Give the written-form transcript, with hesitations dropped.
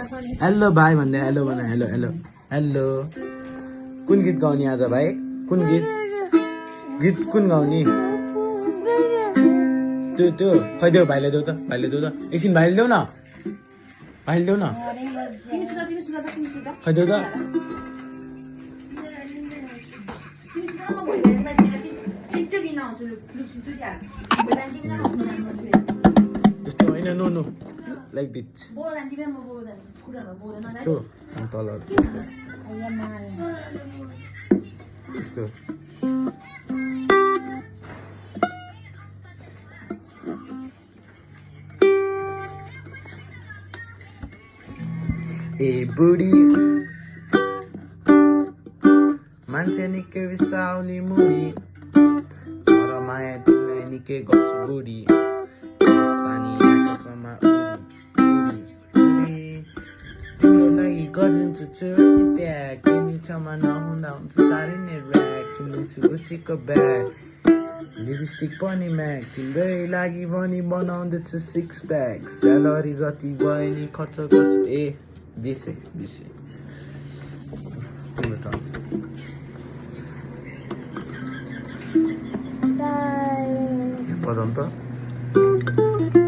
hello भाइ भन्दै hello भन हेलो हेलो हेलो कुन गीत गाउने आज भाइ कुन गीत गीत कुन गाउने त्यो खै देऊ भाइले देऊ त एकछिन भाइले देऊ न खै देऊ त यस्तो होइन नो लाइक दिस यस्तो तल यस्तो ए बुढी मान्छे निकै रिसाउने मुडी तर माया तिमीलाई निकै गर्छु बुढी पानी आकाशमा उडी तिम्रो लागि गरिदिन्छु चोरी त्याग तिमी छमा नहुँदा हुन्छ साह्रै नै ऱ्याक किनिदिन्छु गुचीको ब्याग लिपस्टिक पनि म्याक तिम्रै लागि पनि बनाउँदैछु 6 प्याक स्यालेरी जति भयो नि खर्च गर्छु ए बिर्से तिम्रो टर्न बजाउनु त